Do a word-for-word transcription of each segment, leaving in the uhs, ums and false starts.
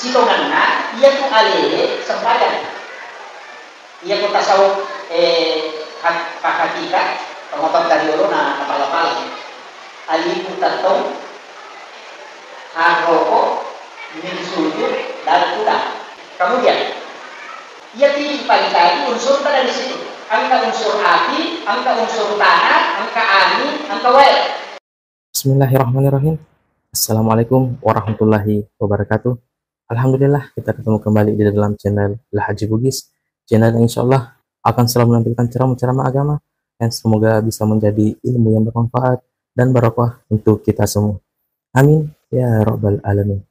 Sitongenna iyatu alele sempajang. Iyako tasawuf, eh, hak-, hakika, pamatotta riolona napala-pala. Aliku tettong, harroko, min sujud, dan kuda. Kemudian, iyatu ipagi-tagi unsurta dari situ. Engka unsur api, engka unsur tanah, engka angin, engka wae. Bismillahirrahmanirrahim. Assalamualaikum warahmatullahi wabarakatuh. Alhamdulillah, kita ketemu kembali di dalam channel Al Haji Bugis. Channel yang insya Allah akan selalu menampilkan ceramah-ceramah agama yang semoga bisa menjadi ilmu yang bermanfaat dan barokah untuk kita semua. Amin ya rabbal alamin.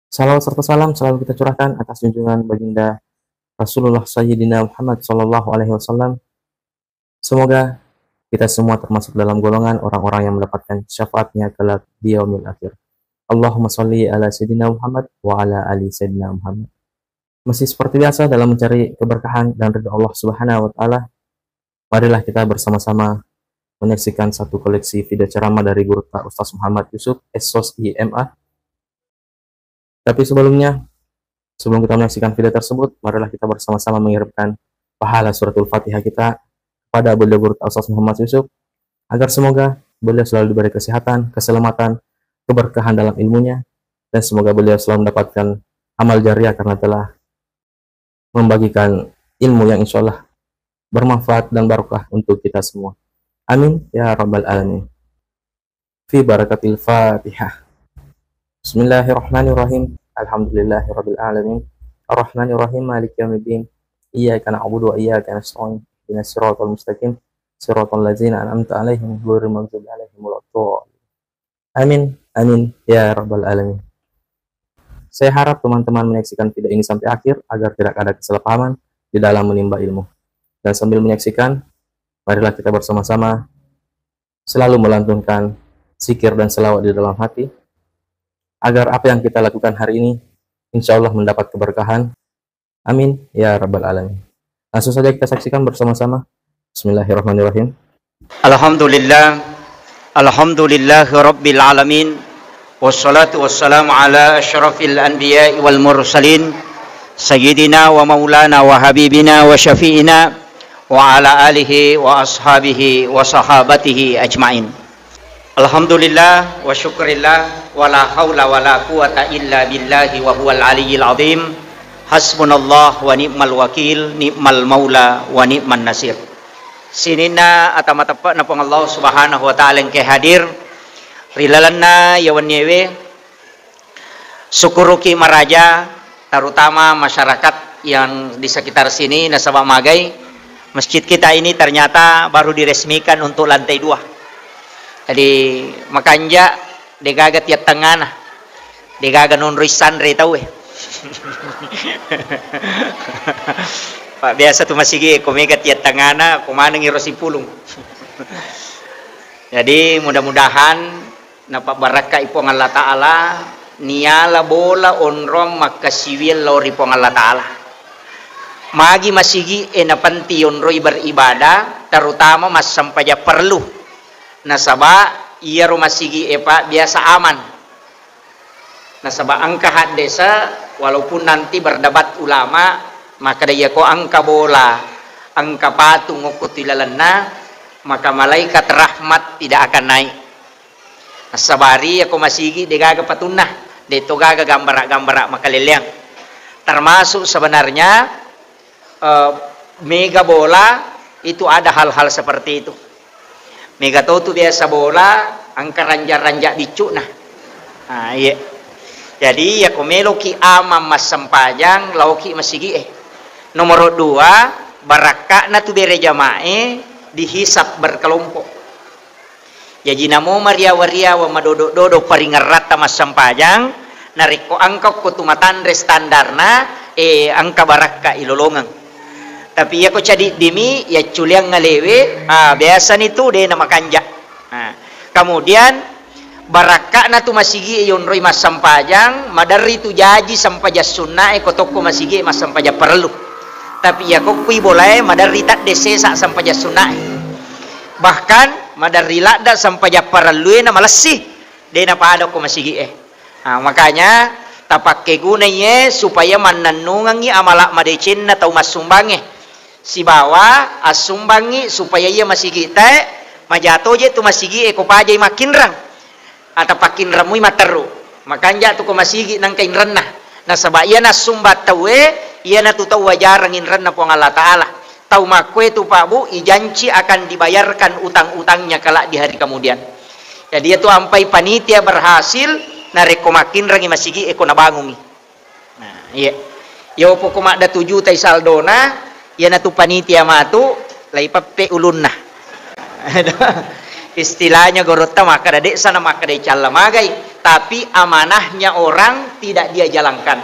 Salawat serta salam selalu kita curahkan atas junjungan baginda Rasulullah Sayyidina Muhammad sallallahu alaihi wasallam. Semoga kita semua termasuk dalam golongan orang-orang yang mendapatkan syafaatnya kelak di yaumil akhir. Allahumma salli ala Sayyidina Muhammad wa ala ali Sayyidina Muhammad. Masih seperti biasa dalam mencari keberkahan dan ridha Allah Subhanahu wa Ta'ala, marilah kita bersama-sama menyaksikan satu koleksi video ceramah dari guru kita, Ustaz Muhammad Yusuf, S Sos I M A. Tapi sebelumnya, sebelum kita menyaksikan video tersebut, marilah kita bersama-sama mengirimkan pahala suratul Fatihah kita kepada beliau guru kita, Ustaz Muhammad Yusuf, agar semoga beliau selalu diberi kesehatan, keselamatan, keberkahan dalam ilmunya, dan semoga beliau selalu mendapatkan amal jariah karena telah membagikan ilmu yang insya Allah bermanfaat dan barokah untuk kita semua. Amin ya rabbal alamin. Fi barakatil Fatihah. Bismillahirrahmanirrahim. Alhamdulillahirabbil alamin. Arrahmanirrahim. Maliki yaumiddin. Iyyaka na'budu wa iyyaka nasta'in. Ihdinas siratal mustaqim. Siratal ladzina an'amta 'alaihim ghairil maghdubi 'alaihim waladdallin. Amin, amin ya rabbal alamin. Saya harap teman-teman menyaksikan video ini sampai akhir agar tidak ada kesalahpahaman di dalam menimba ilmu. Dan sambil menyaksikan, marilah kita bersama-sama selalu melantunkan zikir dan selawat di dalam hati, agar apa yang kita lakukan hari ini insya Allah mendapat keberkahan. Amin ya rabbal alamin. Langsung saja kita saksikan bersama-sama. Bismillahirrahmanirrahim. Alhamdulillah. Alhamdulillahi rabbil alamin. Wassalatu wassalamu ala asyrafil anbiya'i wal mursalin, sayyidina wa maulana wa habibina wa syafi'ina wa ala alihi wa ashabihi wa sahabatihi ajma'in. Alhamdulillah wa syukrillah, wa la haula wa la quwata illa billahi wa huwal aliyyil azim. Hasbunallah wa ni'mal wakil, ni'mal maula wa ni'man nasir. Sininna ata mateppe'na Puang Allah Subhanahu wa Ta'ala engkae hadir ri lalenna iya wenniewe, syukuruki maraja, terutama masyarakat yang di sekitar sini, nasaba magai masjid kita ini ternyata baru diresmikan untuk lantai dua. Jadi, makanja, degaga tiap tengana, degaga nonroi sanre tauwe. Pak, biasa tu masigi ko mega tiap tengana, ko manengi ro sipulung. Jadi, mudah-mudahan napabbarakkai Puang Allah Ta'ala, niala bola onrong makkasiwiang lao ri Puang Allah Ta'ala. Magi masigi e napenti onroi beribadah, terutama massempajang parellu. Nasaba iyaro masigi e, Pak, biasa aman. Nasaba engka haddesa, walaupun nanti berdebat ulama, makkeda iyako engka bola, engka patung okko tu ilalenna, maka malaikat rahmat tidak akan naik. Nassabari iyako masigi degaga patunna, deto gaga gambara-gambara makaleleang. Termasuk sebenarnya, eh, mega bola itu ada hal-hal seperti itu. Mega to tu biasa bola, engka ranja-ranja biccu'na. Ah, iya. Jadi, iyako meloki amang massempajang, laoki masigi e. Nomoro dua, barakka'na tu bere jamae dihisab berkelompok. Jaji namo mariawa-riawa madodo-dodo paringerratta massempajang, narekko engka okko tu matanre standarna, eh, engka barakka ilolongeng. Tapi iyako cadiddimi, yacculiang ngalewe, ah, biasani tu de namakanja. Ah, kemudian barakka'na tu masigi yonroi massempajang, maderri tu jaji sempajang sunna e ko tokko masigi massempajang parellu. Tapi iyako kui bolae maderri tadde sesa sempajang sunna e. Bahkan maderri ladda sempajang parellue na malessi, de napada ko masigi e. Ah, makanya Tapakkegunai e supaya mannennungengngi amala madecenna tau massumbangnge, sibawa assumbangngi supaya iya masigi'tae maja toje tu masigi'e ko pajai makkinreng. Atapakkinremmui matteru. Makanja tu ko masigi nengka inrenna. Nasaba iya nassumbang tauwe, iyanatu tau wajareng inrenna Puang Allah Ta'ala. Tau makkoe tu, Pak Bu, ijanci akan dibayarkan utang-utangnya kelak di hari kemudian. Jadi, iyatu ampai panitia berhasil narekko makkinrengi masigi e ko nabangungi. Nah, iya. Yo poko madda tujutai saldona, iyanatu panitia matu, laipeppe ulunna. Istilahnya gorotta makkeda, de' sana makkeda icalla magai, tapi amanahnya orang tidak dia jalankan.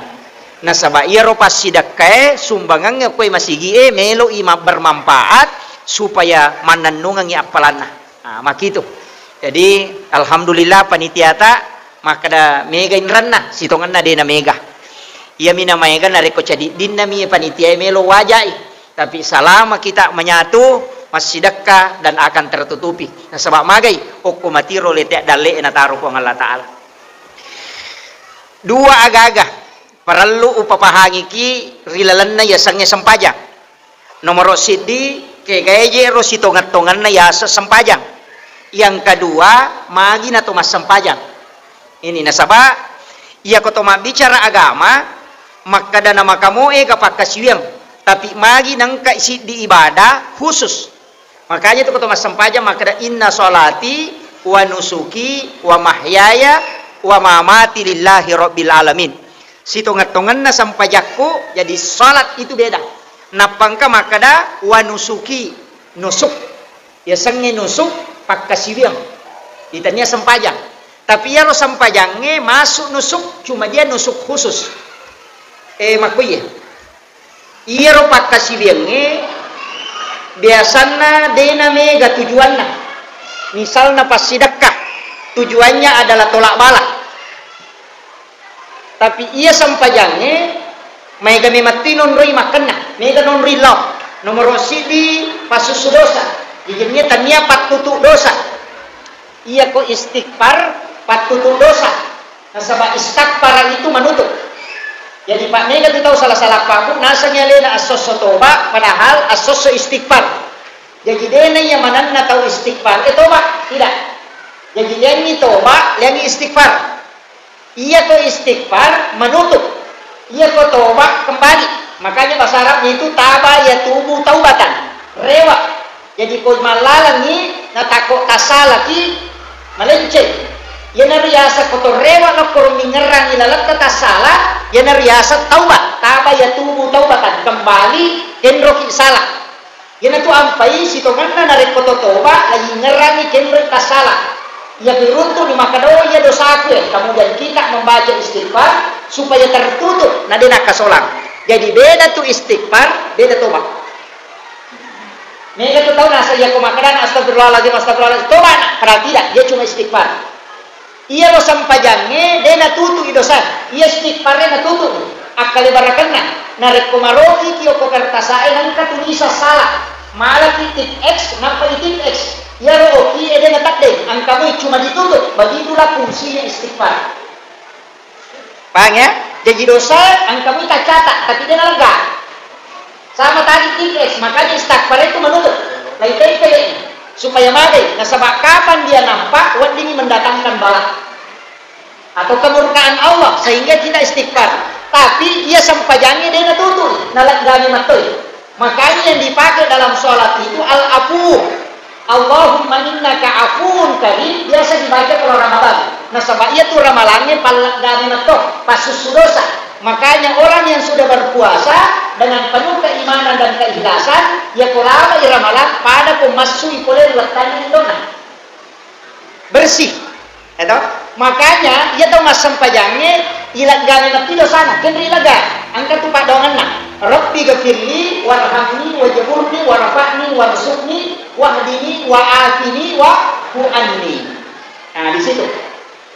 Nasaba iyaro passidekkae, sumbangangnge koe masigie, meloi mabbermanfaat supaya mannennungengngi appalanna. Ah, makitu. Jadi, alhamdulillah, panitiata makkeda mega inrenna, sitongenna de' namega. Iyami namaega narekko cadiddinna mi panitiae melo wajai. Tapi selama kita menyatu, massidekka dan akan tertutupi. Nasaba magai, okko matiro lete dalle nataro Puang Allah Ta'ala. Dua agaga parellu upapahangiki ri lalenna yasengnge sempajang. Nomoro siddi, kegaeje ro sitongeng-tongenna yaseng sempajang. Yang kedua, magi nato massempajang. Ini nasaba, iyako to mabbicara agama, makkeda namakamoe ga pakkasiwiang, tapi magi nengka siddi ibadah khusus. Makanya tu ko to massempajang makkeda, "Inna sholati wa nusuki wa mahyaya wa mamati lillahi rabbil alamin." Sitongeng-tongenna sempajakku, jadi salat itu beda. Nappangka makkeda, "Wa nusuki," nusuk. Yasengnge nusuk, pakkasiwiang. Itania sempajang. Tapi iyaro sempajangnge masuk nusuk, cuma dia nusuk khusus. Eh, makkuye. Iyaro pakkasiwiangnge biasanna dena mega tujuanna. Misalna passidekka, tujuannya adalah tolak bala. Tapi iya sempajangnge maega memetti nonroi makkenna, mega nonroi lao. Nomoro siddi, passussu dosa. Jadi tania pattutu dosa. Iyako istighfar, pattutu dosa. Nasaba istaghfara itu menutup. Jadi, Pak, mega tu tau salah-salah paham, nasengngi alena assosso toba, padahal assosso istighfar. Jadi, dena iya manenna tau istighfar, eh, toba, tidak. Jadi, liangi toba, liangi istighfar. Iyako istighfar, menutup. Iyako toba, kembali. Makanya bahasa Arabnya itu taba yatubu taubatan. Rewa. Jadi, ko mallalengngi, natakko tassalaki, malenceng. Iyana riaseng ko to rewa, nakkoro mingngerangngi laletta tassala, iyana riaseng taubat. Taba yatubu taubatan, kembali, enroki sala. Iyanatu ampai sitongenna narekko to toba, laingngerangngi kenroi tassala. Iya kiruntu ni makkeda, "Oh, iya dosaku, eh." Kemudian kita membaca istighfar supaya tertutup, na de nakkasolang. Jadi beda tu istighfar, beda toba. Mega tu tau nasa iya ko makkeda, "Astagfirullahaladzim, astagfirullahaladzim." Toba na, padahal tidak, dia cuma istighfar. Iyaro sempajangnge de natutu'i dosa, iya istighfarre natutu'i. Akkalebarakenna, narekko marokiki okko kertasae nengka tulisan salah, malaki titik X, nappa i titik X. Iyaro okie de nateddeng, engka moi cuma ditutup, begitulah fungsinya istighfar. Paham ya? Jaji dosa engka moi taccatat, tapi de nalegga. Sama tadi titik X, makanya istighfar itu menutup. Lai tempel ini. Supaya magai, nasaba kapan dia nampak, weddingi mendatangkan bala atau kemurkaan Allah sehingga kita istighfar. Tapi iya sempajangnge de natutu, naleggani mattoi. Makanya yang dipakai dalam sholat itu al-afu. Allahumma innaka afuwun karim, biasa dibaca kalau Ramadan. Nasaba iya tu ramalangnge palleggani metto, passussu dosa. Makanya orang yang sudah berpuasa dengan penuh keimanan dan keikhlasan, iya ko labai ramalang pada ko massui pole ri wettanna indona. Bersih. Eto? Makanya, iya tau massempajangnge, ileggani matti dosana, kenri ilegga. Engka tu paddoangenna. Rabbi ghafirli warhamni wajburni warfa'ni warzuqni wahdini wa'afini wa'fu anni. Nah, di situ.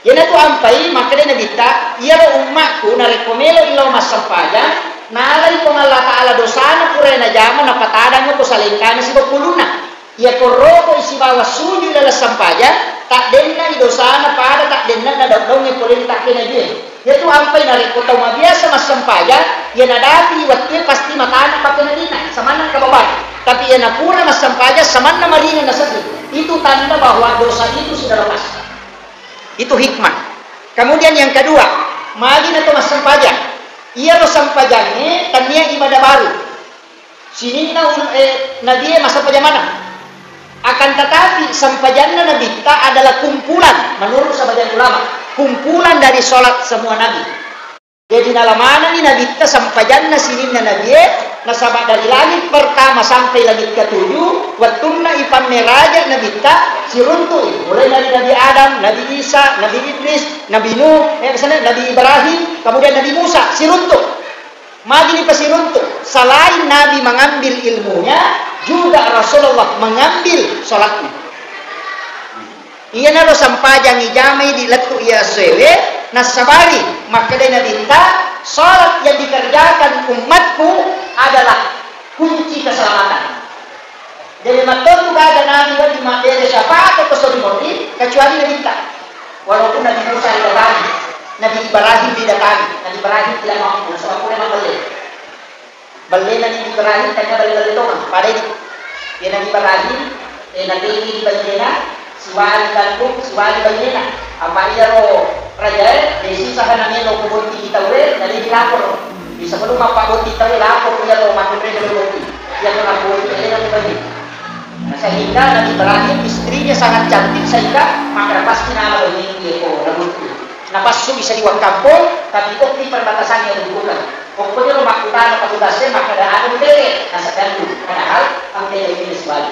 Iyanatu ampai, makkedai Nabitta, iyaro ummakku narekko meloi lao massempajang, nalai Puang Allah Ta'ala dosana purae najama, napatadang ko salengkana sibawa pulunna. Iyako rokoi sibawa sujui laleng sempajang, taddennai dosana pada taddennanna daung-daungnge pole ri takke najue. Iyatu ampai narekko tau mabiasa massempajang, iya nadapi wettue pasti matana pake nadina, samanna kababai. Tapi iya napura massempajang, samanna maringan nasedding. Itu tanda bahwa dosa itu sudah lepas. Itu hikmah. Kemudian yang kedua, magi na to massempajang. Iyaro sempajangnge tania ibadah baru. Sininna ul-, eh, nabie massempajang maneng. Akan tetapi, sempajanna Nabitta adalah kumpulan, menurut sebagian ulama, kumpulan dari sholat semua nabi. Jadi, nalamanani Nabitta sempajanna sininna nabie, nasaba dari langit pertama sampai langit ketujuh, wettunna ipammeraja Nabitta, siruntu'i. Mulai dari Nabi Adam, Nabi Isa, Nabi Idris, Nabi Nuh, eh, misalnya Nabi Ibrahim, kemudian Nabi Musa, siruntu'. Magi ni pasiruntu', selain Nabi mengambil ilmunya, juga Rasulullah mengambil sholatnya. Iyanaro sampajang ijamai di lettu iya essoewe, nassabari makkedai Nabitta, sholat yang dikerjakan umatku adalah kunci keselamatan. Jadi, mattentu gaga Nabi wedding mabbere syafaat ko sori morri, kecuali Nabitta. Walaupun Nabi Musa didatangi, Nabi Ibrahim didatangi, Nabi Ibrahim tidak mampu, nasaba pura mabbelle. Bellena Nabi Ibrahim, tania belle-belle tongeng, pada ini. Iya Nabi Ibrahim, eh, natengi di bainena, siwali gandum, siwali bainena. Apa iyaro rajae, desi saha namelo ko botting tauwe, jadi dilapor. Di sebelum apa botting tauwe, lapor iyaro makkunrai botting. Iyaro nabbotting, iya Nabi Ibrahim. Nah, sehingga Nabi Ibrahim istrinya sangat cantik sehingga makkeda pasti nala wenni ko nabutti. Napassu bisa di kampong, tapi okki perbatasannya dibuka. Pokoknya lo makkutana petugasnya makkeda ada bete, nah sedang tu. Padahal angka ini siwali.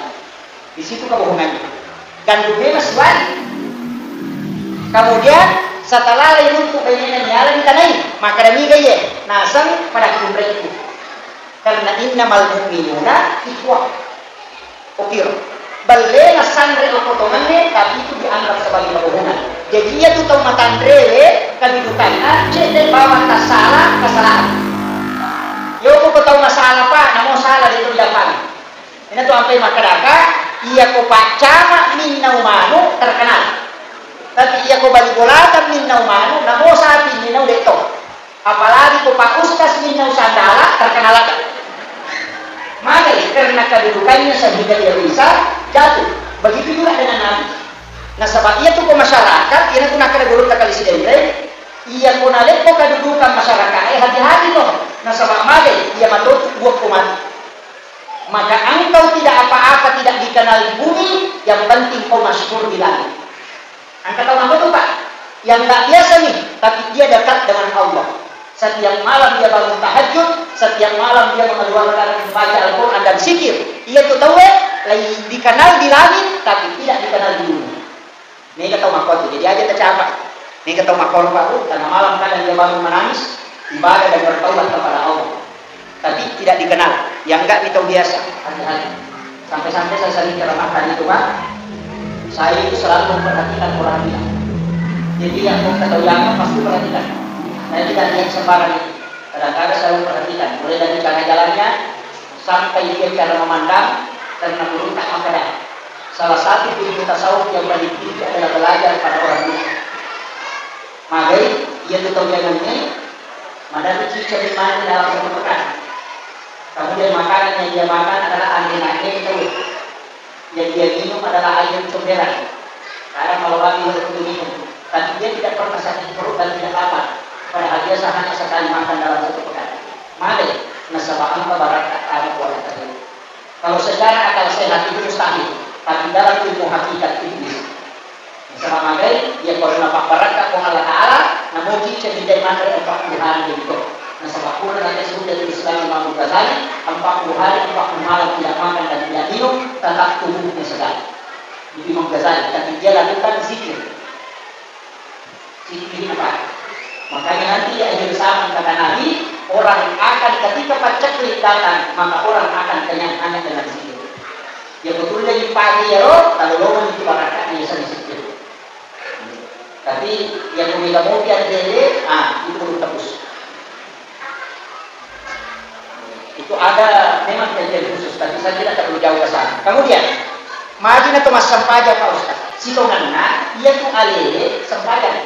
Di situ kebohongannya. Gandum memang siwali. Kemudian setelah runtuh bainena nyala ditanai, makkeda miga iye, naseng pada kumreku. Karena innamal mu'minuna ikhwah. Okiro. Bellena sanre okko tongenna, tapi itu dianggap sebagai kebohongan. Jadi, iya tu tau matanrewe, kedudukanna, cedde bawang tassala, kesalahan. Yoko ko tau masalah, Pak, namo salah di tu didapat. Ina tu ampai makkedaka, iya ko paccama minnau manu terkenal. Tapi iya ko bali bolata minnau manu, namo sapi minnau detto. Apalagi ko Pak Ustaz minnau sandala, terkenal ada. Magai, karena kedudukannya sehingga dia bisa jatuh. Begitu juga dengan Nabi. Nasaba iya tu ko masyarakat, iya tu nakkeda gurutta kali sidenre, iya ko naleppo kedudukan masyarakat, eh, hati-hati no. Nasaba magai, iya matotu buah ko mati. Maka engkau tidak apa-apa, tidak dikenal di bumi, yang penting kau masyhur di langit. Engka tau makkuttu, Pak, yang nggak biasa nih, tapi dia dekat dengan Allah. Setiap malam dia bangun tahajud, setiap malam dia mengeluarkan baca Al-Quran dan zikir. Iya tu tauwe, lai dikenal di langit, tapi tidak dikenal di bumi. Mega tau makkuttu, jadi aja tercapai. Mega tau makkuttu, Pak, Bu, tengah malam kadang dia bangun menangis, ibadah dan bertaubat kepada Allah. Tapi tidak dikenal. Yang enggak itu biasa. Hati-hati. Sampai-sampai saya sering ceramahkan itu, Pak. Saya itu selalu memperhatikan orang gila. Jadi yang mau ketahui apa, pasti perhatikan. Saya tidak lihat sembarang itu. Kadang-kadang saya memperhatikan. Mulai dari cara jalannya, sampai dia cara memandang, karena beruntak maka dah. Salah satu ilmu tasawuf yang paling tinggi adalah belajar pada orang gila. Magai, iya tu tau jalannya, Madami cicca dimakan dalam satu pekan. Kemudian makanan yang dia makan adalah angin-angin itu. Yang dia minum adalah air comberan. Kadang malam hari itu minum. Tapi dia tidak pernah sakit perut dan tidak lapar. Padahal dia hanya sekali makan dalam satu pekan. Male, nasaba engka barakka tama kuala tadi. Kalau secara akal sehat itu mustahil, tapi dalam ilmu hakikat itu bisa. Nasaba magai, iya ko napabbarakka Puang Allah Ta'ala, namoji cedde manre empat puluh hari itu. Nasaba pura nate sudah Islam Imam Ghazali, empat puluh hari, empat puluh malam tidak makan dan tidak minum, tetap tubuhnya segar. Itu Imam Ghazali, tapi dia lakukan zikir. Zikir apa? Makanya nanti di akhir zaman kata Nabi, orang akan ketika paceklik datang, maka orang akan kenyang hanya dengan zikir. Ya betul lagi pagi ya lo, kalau lo itu barakka biasa zikir. Tapi yang meminta mobil ada dele, ah itu belum tebus. Itu ada memang kajian khusus, tapi saya tidak perlu jauh ke sana. Kemudian, magi na to massempajang, Pak Ustaz. Sitonganna, iya tu alele sempajang.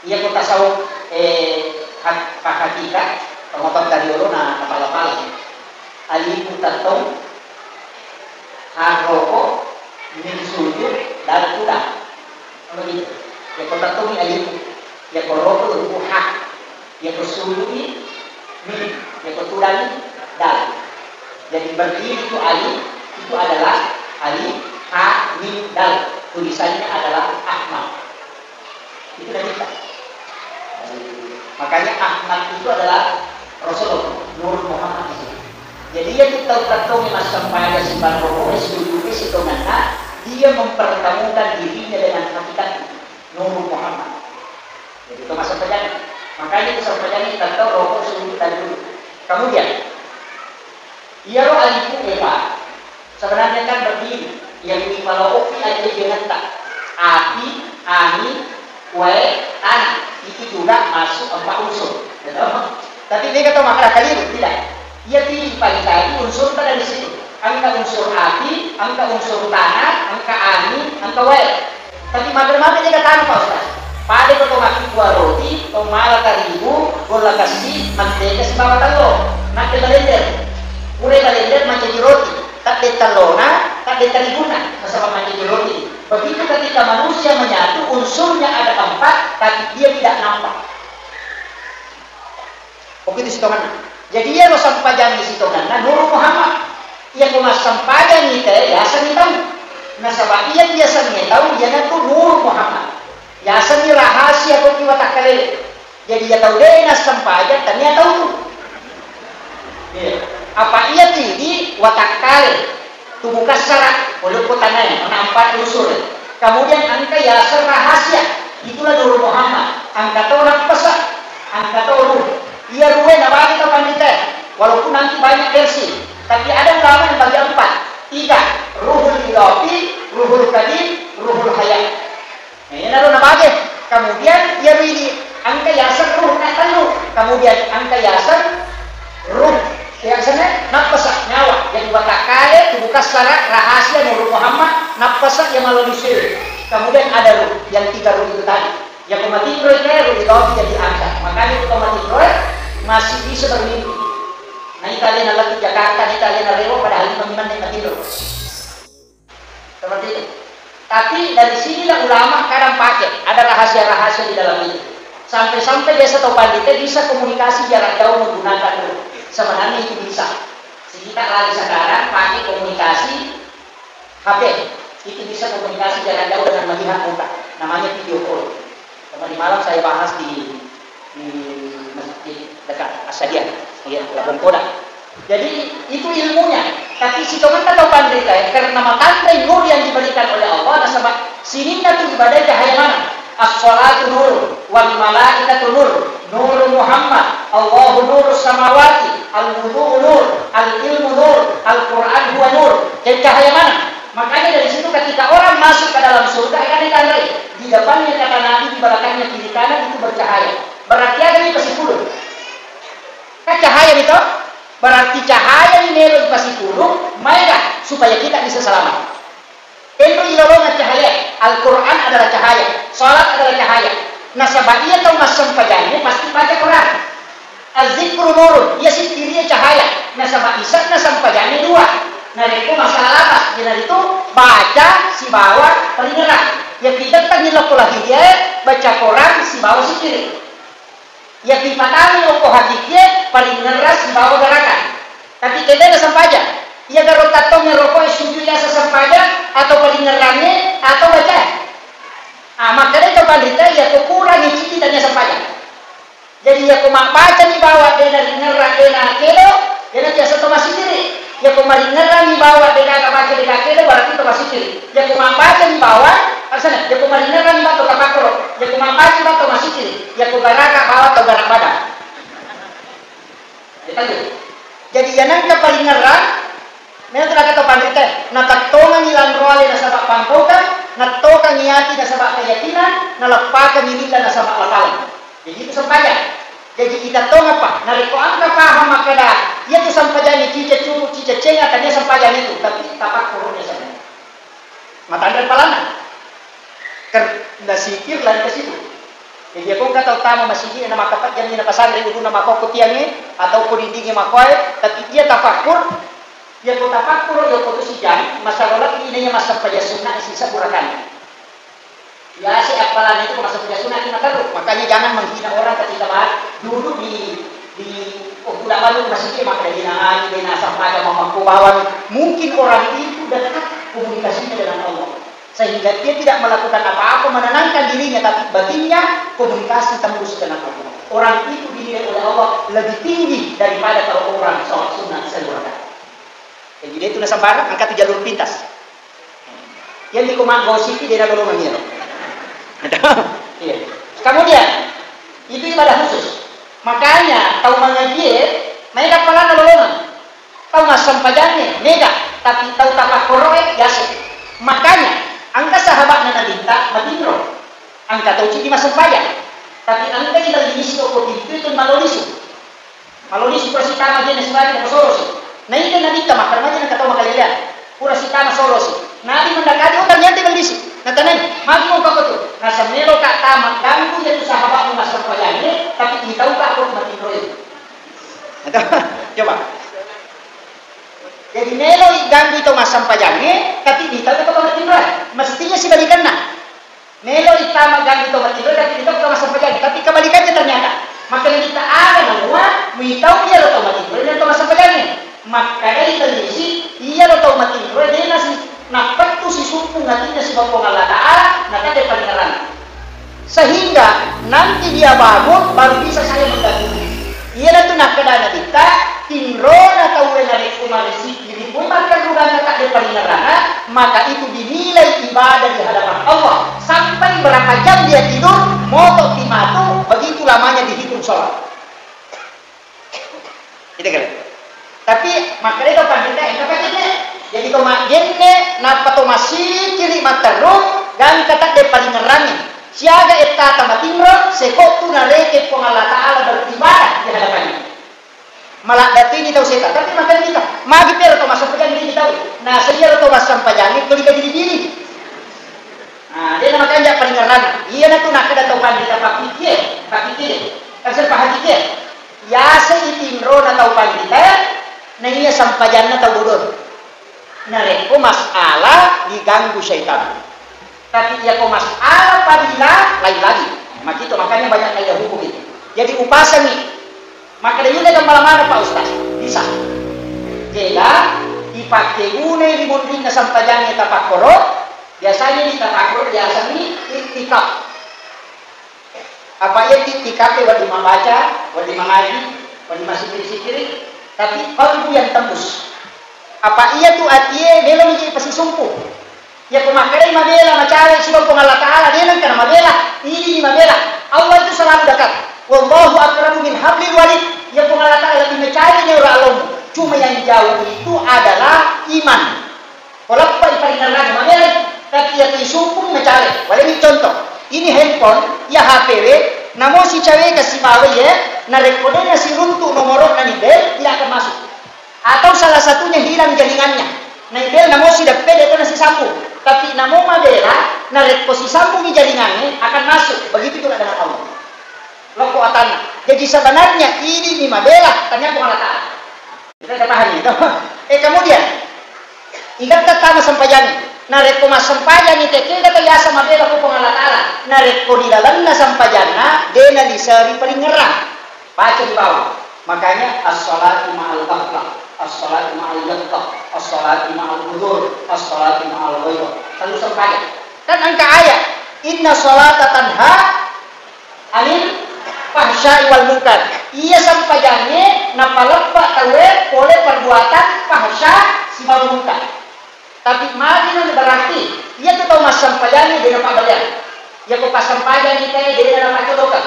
Iya ko tasawuf, eh, hak-, hakika, pengotong tadi olo na napala-pala. Alifu tattong, ha roko, mim sujud, dal tudang. Begitu. Iya ko tattong ni alifu, iya ko roko itu ha, iya ko sujud ni mim, iya ko tudang ni dal. Jadi berdiri itu alif, itu adalah alif, ha, mim, dal. Tulisannya adalah Ahmad. Itu Nabi Isa. Makanya Ahmad itu adalah Rasulullah, Nur Muhammad itu. Jadi, iya tu tau kattongi massempajang simbang roko, sujud, sitongenna, dia mempertemukan dirinya dengan hakikat Nur Muhammad. Jadi, itu massempajang. Makanya itu sempajang kita tahu roko, sujud, dan duduk. Kemudian, iyaro alifu e, Pak, sebenarnya kan berdiri. Yang dipaloki aja jenetta. Api, angin, wae, tanah. Itu juga masuk empat unsur. Gitu. Tapi dia kata makkeda keliru, tidak. Iya, pilih pagi tadi unsurta dari situ. Engka unsur api, engka unsur tanah, engka angin, engka wae. Tapi mager-mager dia tanpa, Ustaz. Pada ko to makkibua roti, to mala tarigu, golla kassi, mantega sibawa tello. Nakki blender. Pura blender mancaji roti. Tadde tellona, tadde tariguna, nasaba mancaji roti. Begitu ketika manusia menyatu, unsurnya ada empat, tapi dia tidak nampak. Begitu sitongenna. Jadi, iyaro sempajangngi sitongenna Nur Muhammad. Iya ko massempajangngi te, yasengngi tau. Nasaba iya tu yasengnge tau, iyanatu Nur Muhammad. Yasengngi rahasia ko ki watakkalele. Jadi, iya tau de nassempajang, tania tau tu. Iya. Apa iya tu idi watakkale. Tubuh kassara, pole ko tanae, nampa unsur. Kemudian engka yaseng rahasia, itulah Nur Muhammad, engka to nappasa, engka to ruh. Iya ruhe nabagi tau pandita, walaupun nanti banyak versi, tapi ada ulama yang bagi empat, tiga, ruhul idafi, ruhul kadim, ruhul hayat. Nah, iyanaro nabage. Kemudian, iyaro idi engka yaseng ruh na tellu. Kemudian, engka yaseng ruh, yasengnge nappasa, nyawa. Jadi, watakkale, tubuh kassara, rahasia, Nur Muhammad, nappasa, iya mala lisu. Kemudian, ada ruh, yang tiga ruh itu tadi. Iya ko matinroi te, ruh itu jadi angkat. Makanya, ko matinroi, masih bisa bermimpi. Nah, itu alena lettu Jakarta, itu alena rewo, padahal ini memang matinroi. Seperti itu. Tapi dari sinilah ulama kadang pakai, ada rahasia-rahasia di dalam itu. Sampai-sampai biasa tau pandita bisa komunikasi jarak jauh menggunakan ruh. Sebenarnya itu bisa. Kita lagi sekarang pakai komunikasi H P. Itu bisa komunikasi jarak jauh dengan melihat muka. Namanya video call. Tadi malam saya bahas di, di masjid dekat Asadiah, iya, Labong Koda. Jadi, itu ilmunya. Tapi sitongenna tau pandita, karena matanre nur yang diberikan oleh Allah, nasaba sininna tu ibadai cahaya mana? As-salatu nur, wal malaikatu nur, nur Muhammad, Allahu nurus samawati, al-wudu'u nur, al-ilmu nur, Al-Quran huwa nur. Jadi cahaya mana? Makanya dari situ ketika orang masuk ke dalam surga, akan ditandai. Di depannya kata Nabi, di belakangnya kiri kanan itu bercahaya. Berarti ada nih pasipulung. Kan cahaya nih toh? Berarti cahaya nih melo pasipulung, maega supaya kita bisa selamat. Tentu ilolongan cahaya. Al-Quran adalah cahaya. Salat adalah cahaya. Nasaba iya tau massempajangnya pasti baca Quran. Az-zikru nurun, iya sikkirié cahaya, nasaba ise'na sempajangngé dua. Narékko masalah lapas, iyanaritu baca sibawa paringerrang. Iya pitettengngi lokko lahiriaé, baca Korang sibawa sikkiri. Iya pipatangngi okko hakikié, paringerrang sibawa garaga. Tapi kédé nasempajang. Iya garo tattongngi rokoé sujud yaseng sempajang, atau paringerrangngé, atau bacaé. Ah, makkedai to panrita, iya ko kurangngi cidi tania sempajang. Jadi, iyako mabbacani bawang de naringerrang de nakedo, de nabiasa to masikiri. Iyako maringerrangi bawang de nabaca de nakedo, berarti to masikiri. Iyako mabbacani bawang, alasana, iyako maringerrangi bawang to tapakkoro, iyako mabbacani bawang to masikiri, iyako garaga bawang to garak badang. Jadi, iyanengka paringerrang, Mena tu nakata panrita, natettongengi lanro ale nasaba pangkaukang, nattokangi ati nasaba keyakinan, naleppakengi lilla nasaba lapaleng. Jadi itu sempajang. Jadi kita tongapa, narekko engka paham makkeda, iya tu sempajangnge cica curu, cica cenga, tania sempajang itu, tapi tapakkoro biasanya. Matanre palanna. Ker-, nasikir lari ke situ. Jadi, iyako engka tau tama masigi na makkapejjang na pasanre ulunna makkokko tiangnge atau ko dindingnge makkoe, tapi iya tafakkur, iyako tafakkur, iyako tu sijang, masala lebbi naiya massempajang sunna sisa burakanna. Biasa appalanna itu massempajang sunna lima terus. Makanya jangan menghina orang ketika ba-, duduk di, di, oh, tidak baru masjid, maka dia nangani, dia nasempajang, mamakko bawang. Mungkin orang itu dekat komunikasinya dengan Allah. Sehingga dia tidak melakukan apa-apa menenangkan dirinya, tapi batinnya komunikasi tembus dengan Allah. Orang itu dinilai oleh Allah lebih tinggi daripada kalau orang sholat sunnah satu rakaat. Jadi, dia itu nasabara, angkat tu jalur pintas. Yang di koma gosip dia dah lolong dia. Iya. Kemudian, itu ibadah khusus. Makanya, tau mangajie, naik apalanna lolongan. Tau massempajangnge mega, tapi tau tapakkoroe biasa. Makanya, engka sahabatna Nabitta matinro, engka tau cidi massempajang, tapi engka ilalisi okko pintu itu malolisu. Malolisu pura sitama jenne sibali na solosi. Naita Nabitta makkeda maja engka tau makaleleang. Pura sitama solosi. Nabi mendakati, oh, ternyata ilalisi. Natanai, magi mau kau tu? Nasemmelo ka tama ganggu ya tu sahabatmu massempajangnge, tapi itau ka aku matinroe. Atau, coba. Jadi, melo iganggu tau massempajangnge, tapi ditau tau matinroe. Mestinya sibalikanna. Melo itama ganggu tau matinroe, tapi ditau tau massempajangnge. Tapi kebalikannya ternyata. Maka kita ada namua, muitau iya lo tau matinroe, dan tau massempajangnge. Maka dari kondisi, iya lo tau matinroe, dia nasi napettu sisumpung hatinya sebab Allah Ta'ala, na tadde paringerang. Sehingga nanti dia bangun, baru bisa saya mengganggu. Iyanatu nakkeda Nabitta, tinrona tauwe narekko marisiki ri poi makkarugangka tadde paringerrana, maka itu dinilai ibadah di hadapan Allah. Sampai berapa jam dia tidur, moto timatu, begitu lamanya dihitung sholat. Itu kira. Tapi makkedai to pandita, engka paketnya. Jadi to majenne, nappa to masikiri matteru, gangka tadde paringerrangi. Siaga ettata matinro, sekottu nareke Puang Allah Ta'ala beribadah di hadapannya. Maladdatini tau seta, tapi makkeda kita, magi pero to massempajangi tau. Nah, saya to massempajangi, kuli kajili-jili. Nah, dia nama kanja paringerrangi. Iya natu nakkeda tau pandita papikie, papikie. Kan saya pahakikie. Yaseng itinrona tau pandita, na iya sempajanna tau bodoh. Narekko masalah diganggu syaitan. Tapi iyako masalah fadilah, lain lagi. Makito, makanya banyak naiya hukum itu. Jadi upasangi. Makkeda yule gammala maneng, Pak Ustaz. Bisa. Jega, ipakkegunai ri munrinna sempajangnge tapakkoro, biasanya di tapakkoro biasanya iktikaf. Apa iya tittikape wedding mabbaca, wedding mangaji, wedding massikkiri-sikkiri, tapi qalbu yang tembus. Apa iya tu atie melo mi je pasisumpu. Iya ko makkedai mabela macawe sibawa Puang Allah Ta'ala, de nengka na mabela, ini ni mabela. Allah itu selalu dekat. Wallahu aqrabu min hablil warid. Iya Puang Allah Ta'ala lebih mencari ni orang Allah. Cuma yang jauh itu adalah iman. Ko leppai paringerranna mabelai, tapi iya ko isumpungi macale. Waleni contoh, ini handphone, iya H P W, namo sicaweka sibawa iye, narekko de nasiruntu nomoro'na ni bel, tidak akan masuk. Atau salah satunya hilang jaringannya. Nai bel namo sideppe de to nasisambung. Tapi namo mabela, narekko sisambungi jaringannya akan masuk. Begitu juga dengan Allah. Lokko atanna. Jadi sebenarnya ini ni mabela, tanya Puang Allah Ta'ala. Kita pahami, toh? Eh, kemudian, igatta tama sempajangi. Narekko massempajangi, tekega to yasa mabela ko Puang Allah Ta'ala. Narekko di lalenna sempajanna, de naliseri paringerrang. Baca di bawah. Makanya, as-salatu ma'al ghaflah, as-salatu ma'al yaqdah, as-salatu ma'al hudur, as-salatu ma'al ghairah. Selalu sempajang. Kan engka ayat, "Inna salata tanha anil fahsya'i wal munkar." Iya sempajangnge napaleppa tauwe pole perbuatan fahsya sibawa munkar. Tapi magi na berarti iya tu tau massempajangnge de napabbaleang. Iya ko passempajangngi te de napacodokang.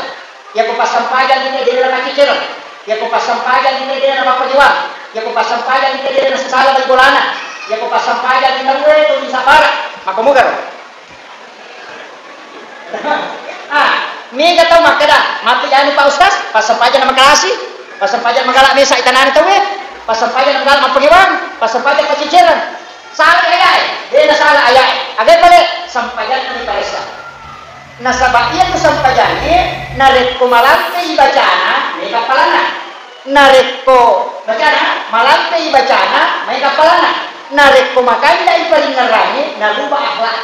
Iya ko passempajangngi te de napacicireng. Iya ko passempajangngi te de napappagewang. Iya ko passempajangngi te de nasesala bali bolana. Iya ko passempajangngi tauwe to bisa bara. Maka mugaro. Ah, mega tau makkeda, "Mappi anu Pak Ustaz, passempajang na makalasi, passempajang magala mesa itanana tauwe, passempajang na magala mappagewang, passempajang pacicereng." Salah ayae, de nasala ayae. Aga pale, sempajanna ni paressa. Nasaba iyatu sempajangnge narekko malampei bacana, maega appalanna. Narekko bacana, malampei bacana, maega appalanna. Narekko makanjai paringngerangnge, naruba akhlak.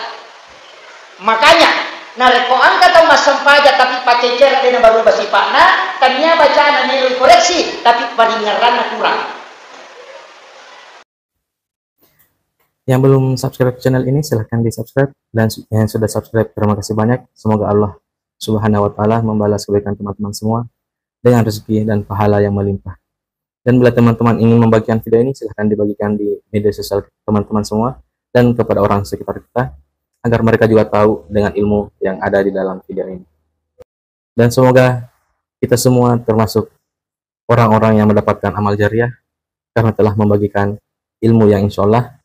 Makanya, narekko engka tau massempajang tapi paccecere de nabaruba sipa'na, tania bacana melo koreksi, tapi paringngeranna kurang. Yang belum subscribe channel ini, silahkan di-subscribe. Dan su-, yang sudah subscribe, terima kasih banyak. Semoga Allah Subhanahu wa Ta'ala membalas kebaikan teman-teman semua dengan rezeki dan pahala yang melimpah. Dan bila teman-teman ingin membagikan video ini, silahkan dibagikan di media sosial teman-teman semua dan kepada orang sekitar kita, agar mereka juga tahu dengan ilmu yang ada di dalam video ini. Dan semoga kita semua termasuk orang-orang yang mendapatkan amal jariah karena telah membagikan ilmu yang insya Allah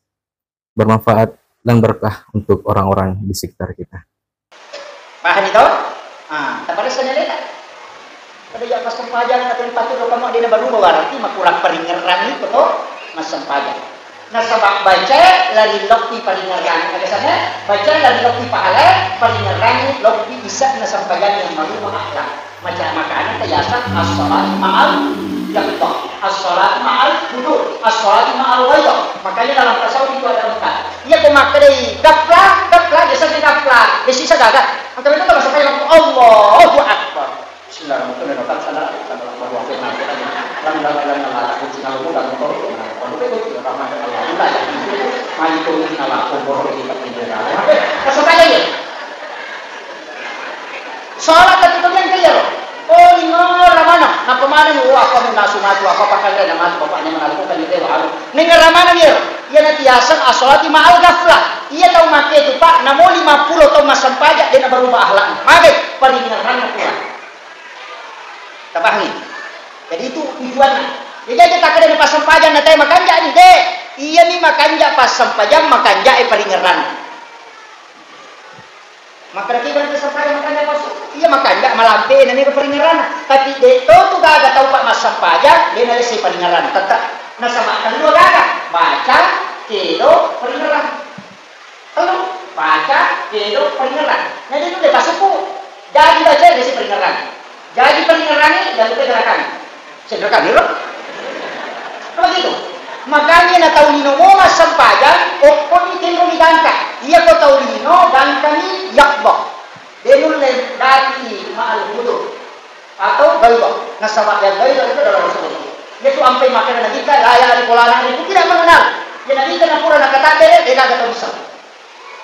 bermanfaat dan berkah untuk orang-orang di sekitar kita. Pahami to? Ah, taparesani aleta. Pada ya pas sempajang atau patut lo kamu ada baru berarti makurang peringeran itu to massempajang. Nasaba baca lari lokki paringerrangi, biasanya baca lari lokki pahala paringerrangi lokki isa na sempajangi yang malu akhlak. Maca makana ta yaseng as-shalatu ma'al yaqdah, as-shalatu ma'al hudur, as-shalatu ma'al ghaidah. Makanya dalam tasawuf itu ada empat. Iya ko makkedai gaflah, gaflah, biasanya gaflah. Besi sagaga. Angka itu masuk kayak Allahu Akbar. Bismillahirrahmanirrahim. Alhamdulillah. Salat tapi kemudian ke iya. Oh, lima ramana. Nappa maneng, oh, apa nasu matu, apa pakai dan matu, bapaknya mengaku kan dia baru. Neng ramana dia. Iya nanti yaseng as-shalati ma'al ghaflah. Iya tau make itu, Pak, namo lima puluh tau massempajang, dia berubah akhlak. Magai, paringeranna kurang. Tapahami? Jadi itu tujuanna. Jadi aja tak ada passempajang na tau makanja ni, de. Iya ni makanja passempajang, makanja e paringeran. Maka kita passempajang makanja pas. Iya makanja malampe na ni paringeran. Tapi de to tu gaga tau pak massempajang, de na lesi paringeran. Tetap nasaba kedua gaga. Baca, kedo, paringeran. Tellu, baca, kedo, paringerang. Jadi itu deh pasuku. Jadi baca, jadi paringerang. Jadi paringerang ini, jadi gerakan. Saya gerakan, ya, Bro? Apa gitu? Makanya na tau lino mo massempajang, okkoni tenro mi gangka. Iya ko tau lino, gangka ni yakbok. Denul le dati ma'al hudur. Atau ghaidah. Nasaba yang ghaidah itu adalah Rasulullah. Dia tu ampai makanya Nabi kita, la ya'rifu la na'rifu, tidak mengenal. Ya Nabi kita pura nakataddere, dia kagak tahu bisa.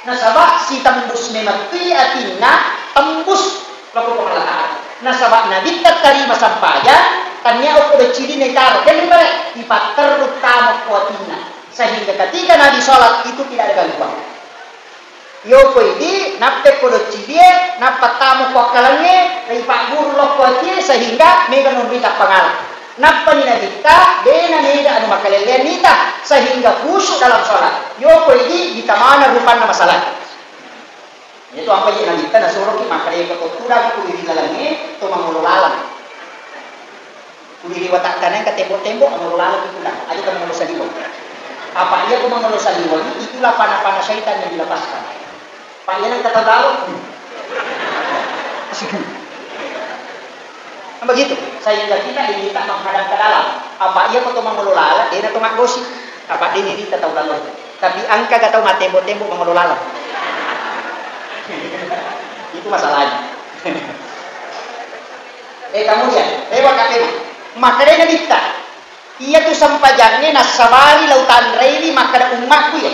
Nasaba sitembus memettui atinna, tembus lako Puang Allah Ta'ala. Nasaba Nabi tertarima sampaja, tania okko beccidi ne taro, dan bare, ipatterru tamo ko atinna. Sehingga ketika Nabi sholat itu tidak ada gangguan. Yoko idi, nappe ko doccibie, nappa tamo ko akkalengnge, ripagguru lokko atie, sehingga mega nonrita pangala. Nappani Nabitta, dena mega anu makalellean nita, sehingga khusyuk dalam sholat. Yoko idi, ditamana rupanna masalah. Itu apa iya Nabitta nasuroki makkeda ko tudang ku ri lalengnge, to mangolo lalang. Kuwiri watakkanai engka tembok-tembok, mangolo laleng kula. Aja ko mangolo saliweng. Apa iya ko mangolo saliweng, itulah panah-panah syaitan yang dilepaskan. Pak iya nang kata laleng. Kan begitu. Sehingga kita diminta menghadap ke dalam. Apa iya ko to mangolo laleng, dena to maggosi. Apa dena diminta tau laleng. Tapi engka ga tau mattembok-tembok mangolo laleng. Itu masalahnya. Eh, kemudian, lewat katena. Makkedai Nabitta, iyatu sempajangnge nassabari lau tanraiwi makkeda ummakku, ya.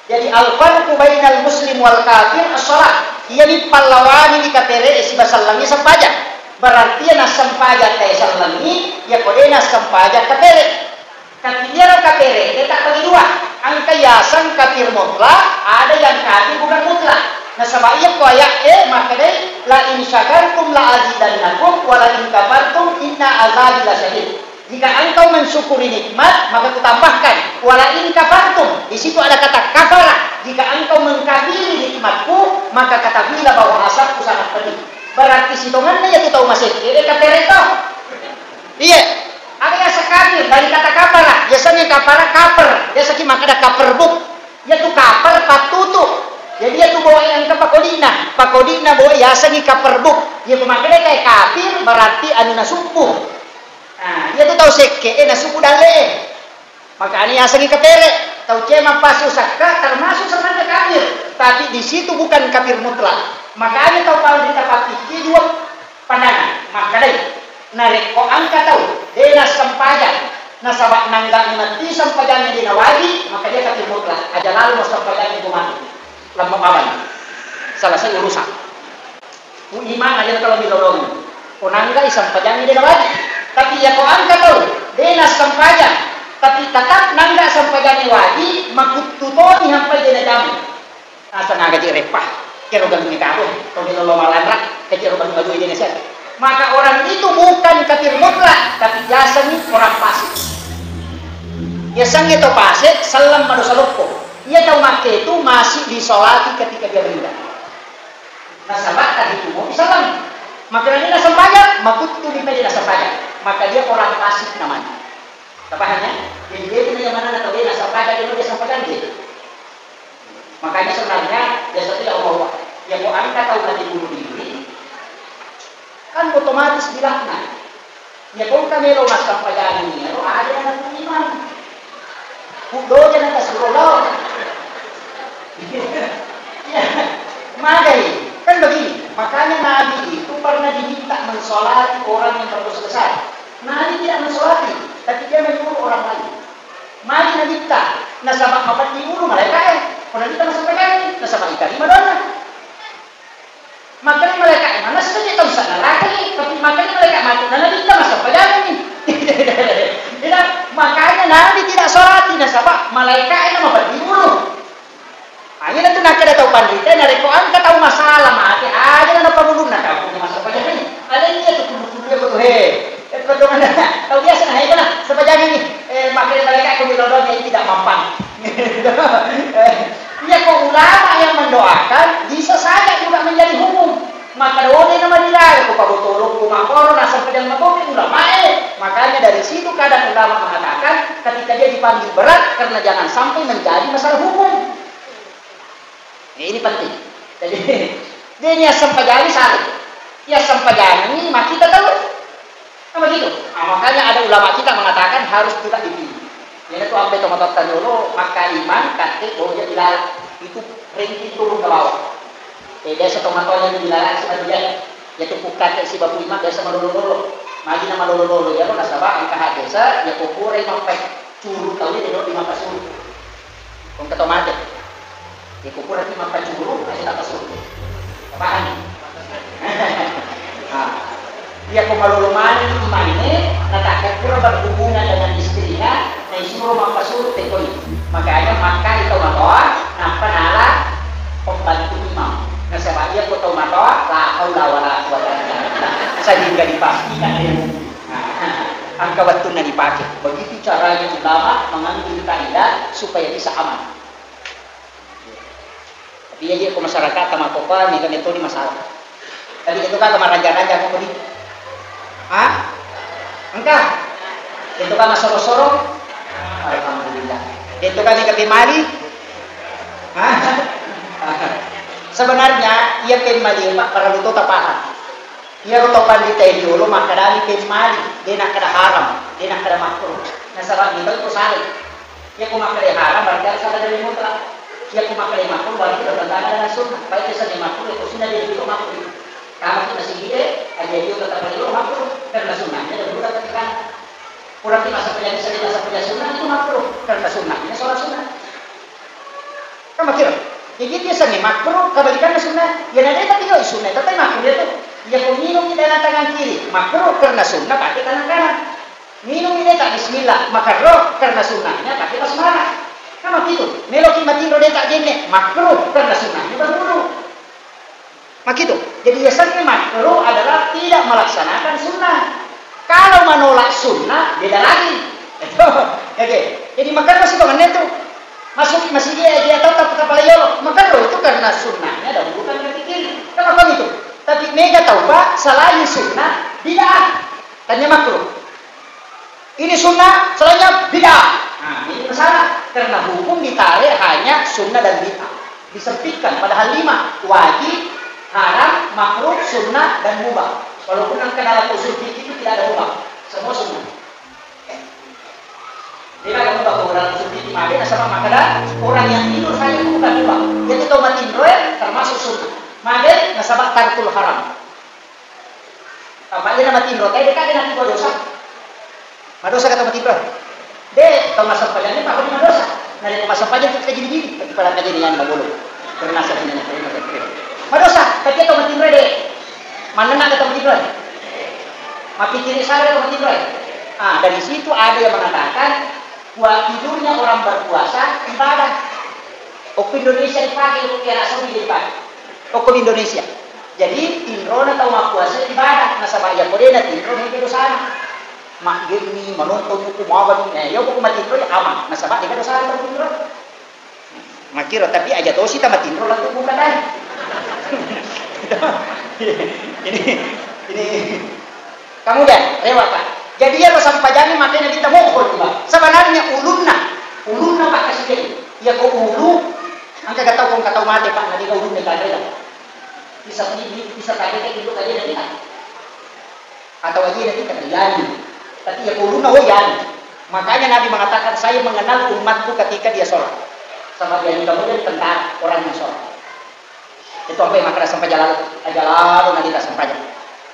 Jadi, al-farqu bainal muslim wal kafir as-shalah. Iyani pallawani kapere siba sellengngi sempajang. Berarti iya nassempajang tae sellengngi, iya ko de nassempajang kapere. Tapi iyaro kapere, eh, tak bagi dua. Engka yaseng kafir mutlak, ada yang kafir bukan mutlak. Nasaba iya ko ayat, eh, makkedai, "La in syakartum la azidannakum, wa la in kafartum inna azabi lasyadid." Jika engkau mensyukuri nikmat, maka kutambahkan. "Wa la in kafartum." Di situ ada kata kafara. Jika engkau mengkafiri nikmatku, maka ketahuilah bahwa azabku sangat pedih. Berarti sitonganna yatu tau masekke, eh, kapere to. Iya. Aga yaseng kafir, dari kata kafara. Biasanya kafara, kaper. Biasa ki makkeda kaper buk. Yatu kaper pattutu. Jadi, iyatu boe engka pakodi'na, pakodi'na boe yasengngi kaperbuk. Iya ko makkedai kae kafir, berarti anu nasubbu. Nah, iyatu tau sekke e nasubbu dalle e. Makanya yasengngi kafere, tau cie mappassu sakka termasuk sebenarnya kafir, tapi di situ bukan kafir mutlak. Makanya tau paling kita pappikir dua pandangan, makkedai, narekko engka tau de nassempajang, nasaba nangga metti sempajangnge de nawaji, maka dia kafir mutlak, aja lalo massempajang itu mati. Lemma babani. Selesai urusan. Ku imang aja kalau milolong. Ko nangga sempajangnge de nawaji. Tapi iya ko engka tau de nassempajang, tapi tetap nangga sempajangnge waji, makuttu toni hampai de najamu. Asa nagaji reppa, kero galungnge karo, tau de lolo malanra, kecero galung-galungnge de nasiat. Maka orang itu bukan kafir mutlak, tapi biasanya orang fasik. Biasanya tau fasik, selleng madosa loppo. Iya tau makke itu masih disolati ketika dia meninggal. Nasaba tadi itu mau disalam. Maka dia nasempajang, makuttu di meja nasempajang. Maka dia orang fasik namanya. Tapaham ya? Jadi dia itu yang mana tau dia nasempajang, dia nasempajang dia. Makanya sebenarnya biasa itu ya Allah, ya ko engka tau mati bunuh diri, kan otomatis dilaknat. Ya ko engka melo massampajangi, ya ro ada yang aku imam. Kudoja na kasuro lao. Ya, magai. Kan begini, makanya Nabi itu pernah diminta mensolati orang yang berdosa besar. Nabi tidak mensolati, tapi dia menyuruh orang lain. Magi nabitta, nasaba mapeddi ulu malaeka'e, ko nabitta massempajang, nasaba itarima doanna. Makanya malaeka'e manessa je tau sanaraka, tapi makanya malaeka mati, na nabitta massempajangi. Makanya Nabi tidak solati, nasaba malaeka'e na mapeddi ulu. Ah, iyanatu nakkeda tau panrita, narekko engka tau masalah mate, aja na napamulunna tau, punya masalah panjang ni. Ada iya tu tulu-tulu ya betul, he. Eh, betul mana? Tau biasa na, he, mana? Sepanjang ini, eh, makanya mereka aku di London, ya, tidak mapan. Eh, iya, kok ulama yang mendoakan bisa saja juga menjadi hukum. Maka dode nama dilarang, ku pabotolo, ku makoro, nasab pedang matoke ulama, eh. Makanya dari situ kadang ulama mengatakan, ketika dia dipanggil berat, karena jangan sampai menjadi masalah hukum. Ini penting. Jadi, dia ini assempajangi salah. Iya assempajangi, maka kita tahu. Kan begitu. Nah, makanya ada ulama kita mengatakan harus juga dipilih. Jadi itu ampe tomatoatta dulu, maka iman, kate, boja, ilalang. Itu ranking turun ke bawah. Eh, biasa tomatoa yang dilarang sebagian. Yatu pukkate sibabu imang biasa malolo-lolo. Magi na malolo-lolo, ya, nasaba engka hadis, ya, ko purai mappaccuru tau de, de mappasuru. Engka tau mate. Ya, ko puraki mappaccuru, aja tappasuru. Paham? Ah. Iya, ko malolo maneng imangnge, na takko pura berhubungan dengan istrinya, na isuro mappasuru tekkoni. Makanya makkai tau matoa, nappa nala pembantu imam. Nasaba iya ko tau matoa, la haula wala quwata illa billah. Sehingga dipastikan ilmu. Nah, engka wettunna dipake. Begitu caranya ulama mengambil kaidah supaya bisa aman. Tapi iya, iya, ko masyarakat tama kopa, mega metoni masalah. Tapi itu kan maranja-ranja ko di. Hah? Engka? Itu kan masoro-soro? Alhamdulillah. Itu kan mega pemali? Hah? Sebenarnya, iya pemali, Pak, perlu tuh paham. Iyaro tau pandita e riolo makkedani pemmali, de nakkeda haram, de nakkeda makruh. Nasaba mita iko sare. Iya ko makkeda haram berarti harus ada dalil mutlak. Iya ko makkeda makruh berarti bertentangan dengan sunnah. Baik itu saja makruh, itu sunnah dia juga makruh. Kamu kita sendiri, aja itu tetap riolo makruh karena sunnahnya dan bukan ketika. Kurang kita sepanjang, sepanjang sunnah itu makruh karena sunnahnya sholat sunnah. Kan makiro. Jadi biasanya makruh, kebalikannya sunnah. Ya, nanti tapi yo sunnah, tapi makruh ya tuh. Ya, kau minum di dalam tangan kiri, makruh karena sunnah pakai tangan kanan. Minum ini tak bismillah, makruh karena sunnahnya pakai basmalah. Kan begitu. Meloki mati lo tak jenne, makruh karena sunnahnya berwudu. Makitu. Jadi, yasengnge makruh adalah tidak melaksanakan sunnah. Kalau menolak sunnah, beda lagi. Oke. Jadi, makanya masih kau itu. Masuk masjid dia, dia tetap kepala yolo. Makruh itu karena sunnahnya dahulukan kaki kiri. Kenapa itu? Tapi mega taubat selain sunnah, bid'ah. Tanya makruh. Ini sunnah, selainnya bid'ah. Nah, ini masalah. Karena hukum ditarik hanya sunnah dan bid'ah. Disempitkan, padahal lima, wajib, haram, makruh, sunnah, dan mubah. Walaupun engka dalam usul fikih itu tidak ada mubah, semua sunnah. Dia ada mubah kalau dalam usul fikih, maka nasaba makkeda orang yang tidur saja itu bukan mubah. Jadi tau matinroe termasuk sunnah. Maka nasaba tarkul haram. Apa iya matinro, tapi de'ka de' natinro dosa. Madosa ka tau matinro? De', tau massempajang ni pahuni madosa. Narekko massempajang tu kaji diri, tapi pada kaji dengan magolo. Karena saya ini, ini, ini. Madosa, tapi tau matinro de'. Manenna ka tau matinro? Mapikkiri salah tau matinro. Ah, dari situ ada yang mengatakan, buat tidurnya orang berpuasa ibadah. Okko Indonesia dipakai, okko Arab Saudi dipakai. Okko Indonesia. Jadi, tinrona tau mappuasa ibadah, nasaba iya ko de' natinro, mega dosana. Magge'ni, manonton buku, mawani, eh, iya ko matinro, ya aman. Nasaba mega dosana tau tinro. Makkiro, tapi aja tosi tamatinro lettu buka tadi. Ini, ini, kemudian, lewat, Pak. Jadi, iyaro sampajangnge makanya kita mohon, Pak. Sebenarnya ulunna, ulunna, Pak, kasih jadi. Iya ko ulu, engka gak tau, ko engka tau mate, Pak, nadi ulunna tadi. Bisa, bisa tadi kayak gitu tadi, Pak. Atau aja nanti kata yani. Tapi iya ko ulunna, oh, yani. Makanya Nabi mengatakan, "Saya mengenal umatku ketika dia sholat." Sama dia juga kemudian tentara, orang yang sholat. Itu apa yang makkeda sempajang lalu? Aja lalu nanti tak sempajang.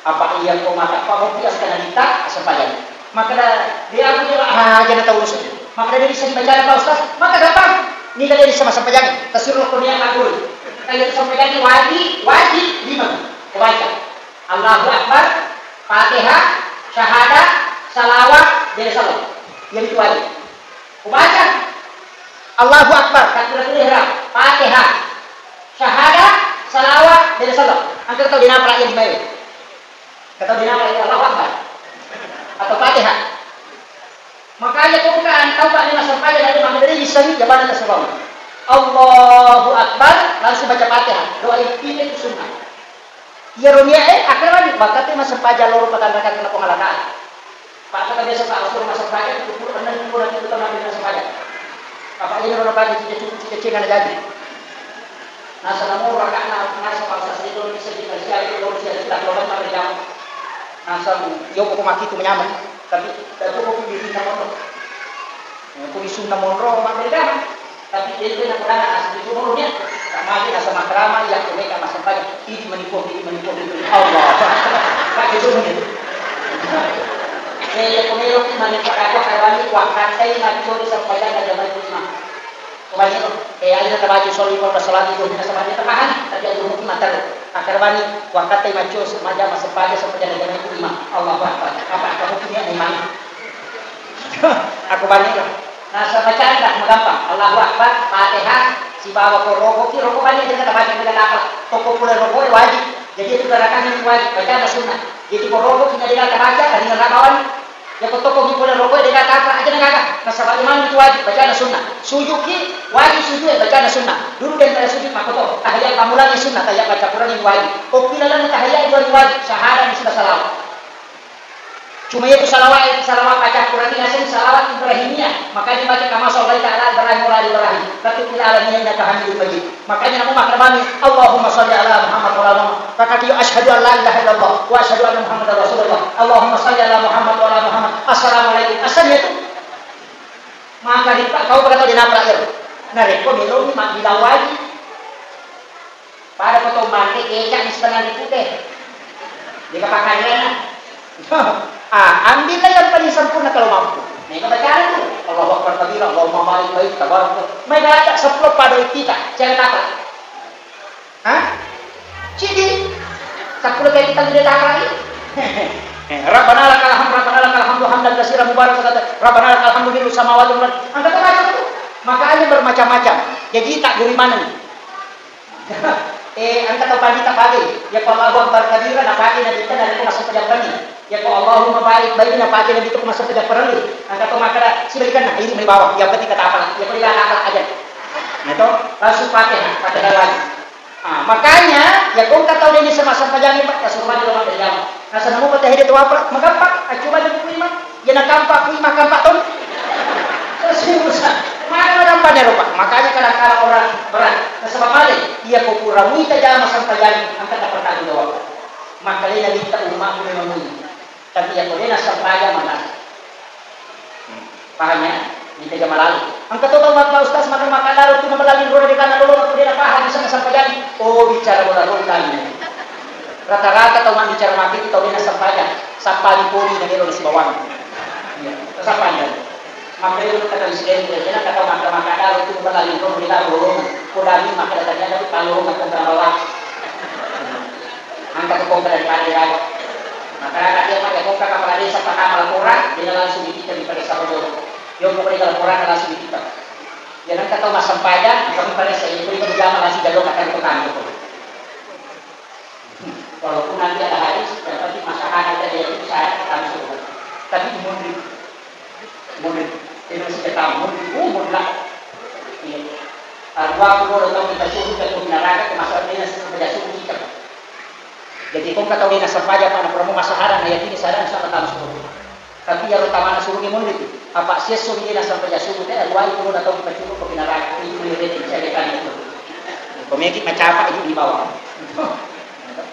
Apa iya ko mata apa mau dia sekali kita sempajang. Makkeda dia aku dia, ah, aja na tahu urusan. Makkeda dia bisa dibaca, Pak Ustaz? Maka gampang. Ini kan dia bisa sempajang. Tersuruh ko dia kabur. Kayak sempajang wajib, wajib lima. Kebaca. Allahu Akbar, Fatihah, syahadat, salawat, bere salawat. Yang itu wajib. Ubaca. Allahu Akbar, takbiratul ihram, Fatihah, syahadat, salawat, bere salawat. Engka tau dinapa yang dimayu? Engka tau dinapa yang Allahu Akbar? Atau Fatihah? Makanya ko engka tau, Pak, lima sempajang dari Maghrib, bisa ni jabana tasawuf. Allahu Akbar, langsung baca Fatihah. Doa iftitah itu sunnah. Iyaro nia e, akkarani, makkate massempajang loro patanrakang na Puang Allah Ta'ala. Pak, kata biasa, Pak, Rasul massempajang, tujuh puluh enam ribu lagi itu teman dengan sempajang. Apa ini orang pakai cicak-cicak, cicak-cicak, nggak jadi. Nasaba mo raka'na, nasaba Pak Ustaz Ridho, bisa kita siap, itu baru siap, kita keluar dari jam. Nasaba, yo, kok maki itu menyaman, tapi, tapi kok pilih sama tuh. Ya, kok di sunnah monro, mak beda, Mak. Tapi itu yang kurang asli itu monro nya. Tak maju nasaba kerama, ya, kok mereka massempajang. Ini menipu, ini menipu, ini menipu. Allah. Pakai itu nih. Eh, ya, kok melo, ini menipu, aku, aku, aku, aku, aku, aku, aku, aku, aku, Ubaniro, eh, aja tabaca sholli fawqa sholati, itu nasaba dia terpahami, tapi aja hukum matar. Akar bani, waktu macus, maja masuk paja, sampai jalan-jalan itu imam. Allahu Akbar. Apa, apa hukumnya imam? Aku bani lah. Nah, sama cara dah, gampang. Allahu Akbar, Fatihah, sibawa ko roko, ki roko bani aja tabaca, kita apa? Toko pula roko wajib. Jadi itu gerakan ini wajib, baca sunnah. Jadi ko roko, kita tidak baca, ringan rabawan. Yako tokkoki pole rokoe, de gaga apa, aja na gaga. Nasaba imam itu wajib, bacana sunnah. Sujuki wajib, sujue bacana sunnah. Duduk di antara sujud, makoto. Tahiyat pammulangi sunnah, tahiyat baca Quran ini wajib. Okki lalenna tahiyat dua ini wajib, syahadat sudah salawat. Cuma itu salawat, salawat baca Quran ini asli salawat Ibrahimiyah. Makanya baca kama shallaita ala Ibrahim wa ala ali Ibrahim. Batuk ila alamin innaka Hamidum Majid. Makanya namu makkeda bani, Allahumma shalli ala Muhammad wa ala Muhammad. Maka dia asyhadu an la ilaha illallah wa asyhadu anna Muhammadar Rasulullah. Allahumma shalli ala Muhammad wa ala Muhammad. Assalamualaikum. Asal itu. Maka ripa kau pada kau dinapa lahir. Narekko meloni mak bilang wajib. Pada kau tau mate kecap di setengah ribu teh. Dia kepakaian. Ah, ambillah yang paling sempurna kalau mampu. Nah, itu bacaan itu. Allahu Akbar kabira, Allahumma barik baik, tabarak. Mai baca sepuluh pada kita. Jangan takut. Hah? Cidi. Sepuluh kali kita tidak takut lagi. Eh, Rabbana lakal hamd, Rabbana lakal hamdu hamdan katsiran mubarakan, Rabbana lakal hamdu mil'us samawati wal ard. Angkat baca itu. Makanya bermacam-macam. Jadi tak guri mana nih? Eh, engka tau pandita pake, yako Allahu Akbar kabira napake Nabitta narekko massempajang wenni. Yako Allahumma barik bainana napake Nabitta ko massempajang wenni. Engka tau makkeda, sibalikanna, idi mani bawang, yang penting kata apa, yako tidak kata aja. Nah, to, langsung Fatihah, Fatihah lagi. Ah, makanya, yako engka tau deni sama sempajangi, Pak, kasur mandi lo makkeda jama. Nasaba namu Fatihah de tau apa, magampang, ah, coba di buku lima. Iya nakampa ku ima kampa tong. Susah. Mana nakampa de rupa. Makanya kadang-kadang orang berat. Nasaba pale, iya ko pura muita jama sempajang, engka tapertanggung jawab. Makkalena bitta ummakku memang mui. Tapi iya ko dena sempajang, maka paham ya? Di tega malalu. Engka to tau maka ustaz maka maka lalu tu mabalali rona de kana lolo tu dena paham bisa sempajang. Oh, bicara bola rona. Rata-rata tau mabbicara maki tau dena sempajang. Sappa di poli na melo na sibawang. Iya, sappa. Makkeda kata presiden, kira-kira kata maka-maka dalam tu kata lingkung kita bolong, kodami maka datangnya tapi kalau maka terbawa. Angkat ke kongka dari pada raja. Maka dia pakai kongka kepala desa pertama laporan, dia langsung dipikir di pada sapo dolo. Yo, pokoknya laporan langsung dipikir. Ya, nanti tahu masam pajak, kamu pada saya itu itu jama langsung jalur akan ke kami itu. Walaupun nanti ada hadis, yang penting masalah ada dia itu saya akan suruh. Tapi mundur. Mundur. Ini masih ketahuan, mundur. Uh, mundur lah. Iya. Ah, dua puluh orang tahun kita suruh ke pun neraka, termasuk dia suruh kerja suruh kita. Jadi, kau kata dia nasab aja, pada promo masalah, nah, yakin saya insya Allah tahu suruh. Tapi iyaro tamana surungnge monri tu. Apa siesso mi nasang paja suruh te, aduai pulona tau dipacuru ko pinaraga, itu lirete dicarikan itu. Komeki macapa itu di bawah.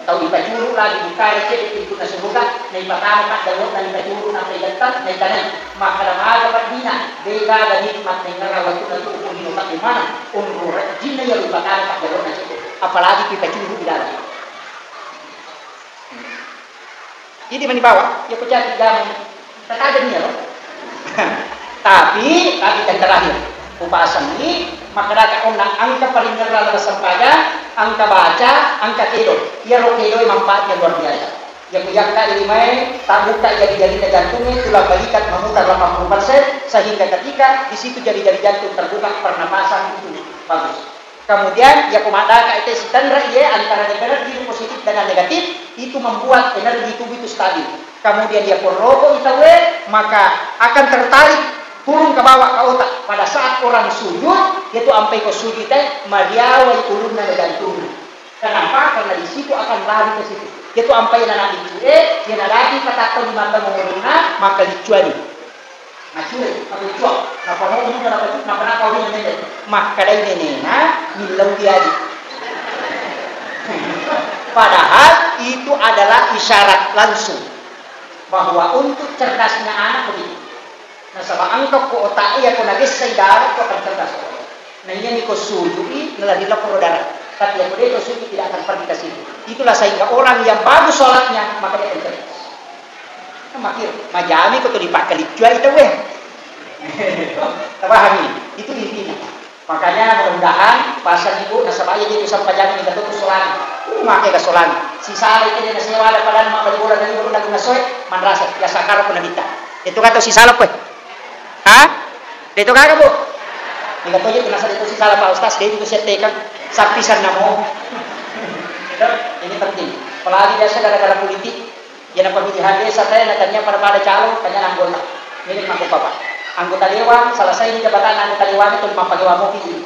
Tau dipacuru lagi, bukare cedde pintunna suruga, naipatama paddalonna dipacuru, nappa igettang, naitanai. Makkada maga paddina, de gaga nikmat naingerra wettunna tu, upoji no taddimana, onro rejjinna iyaro ipatama paddalonna cedde. Apalagi ipacuru di dalam. Idi mani bawa, ya ko jadi jamu. Tatajem ya, loh. Tapi, tapi yang terakhir, kupasangi, makkadaka onna engka paringerrang dalam sempajang, engka baca, engka kedo. Iyaro kedo manfaatnya luar biasa. Ya, kujakka ini mai, tak buka jadi-jadi jantungnya, tulang balikat memutar delapan puluh persen, sehingga ketika di situ jadi-jadi jantung terbuka, pernapasan itu bagus. Kemudian, ya, ko maddaka itu sitenra iye antara energi positif dengan negatif, itu membuat energi tubuh itu stabil. Kemudian, ya, ko roko itawe, maka akan tertarik turun ke bawah ke otak. Pada saat orang sujud, itu ampai ko sujud teh, mariawai ulunna dan turun. Kenapa? Karena di situ akan lari ke situ. Itu ampai anak licue, ya, nadati katatta di mata ngomongna, maka licuani. Maccure, maccure, nappa mau muka, nappa, nappa nakau dengan nenek. Makkadai nenena, millau diadi. Padahal itu adalah isyarat langsung bahwa untuk cerdasnya anak begitu. Nasaba engka ko otak iya ko nagessai darah ko akan cerdas. Nah, iya niko sujui, nalari laporo darah. Tapi yang dia sujud tidak akan pergi ke situ. Itulah sehingga orang yang bagus sholatnya, maka dia akan cerdas. Kan makir, majami ko tuli pakkaliccuai tauwe. Tapahami? Itu intinya. Makanya mudah-mudahan pasang ibu nasaba iya itu sampajang ni katu solang. Uh, make ka solang. Sisala itu dia nasewa ada padahal mau beli bola dari bola guna soe, manrasa ya sakar pun nabita. Itu kata sisala kowe. Ha? Itu kagak, Bu? Ni katu itu nasaba itu sisala Pak Ustaz, dia itu saya tekan sapisan namo. Itu, ini penting. Apalagi biasa gara-gara politik, Iyana pemilihan desa teh, na tania pada-pada calon, tania anggota. Milik mako papa. Anggota dewan, selesai ini jabatan anggota dewan itu mappake wamopi.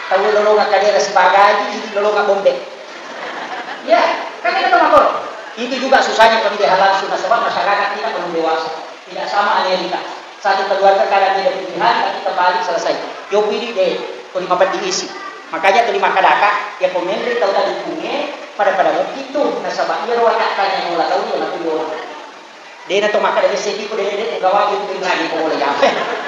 Tau lolonga kadera sibagai, ini lolonga bombe. Ya, kan itu makor. Itu juga susahnya pemilihan langsung, nasaba masyarakat kita belum dewasa. Tidak sama Amerika. Satu keluarga kadang beda pilihan, tapi kembali selesai. Yo pilih deh, ko lima peddi isi. Makanya tuli makkadaka, ya ko menre tau tadukunge, pada-pada mukki tu, nasaba iyaro watakkanya nola tau iya matu yola. Dena to makkada besseki ko dede ko gawa itu lagi ko bola ya.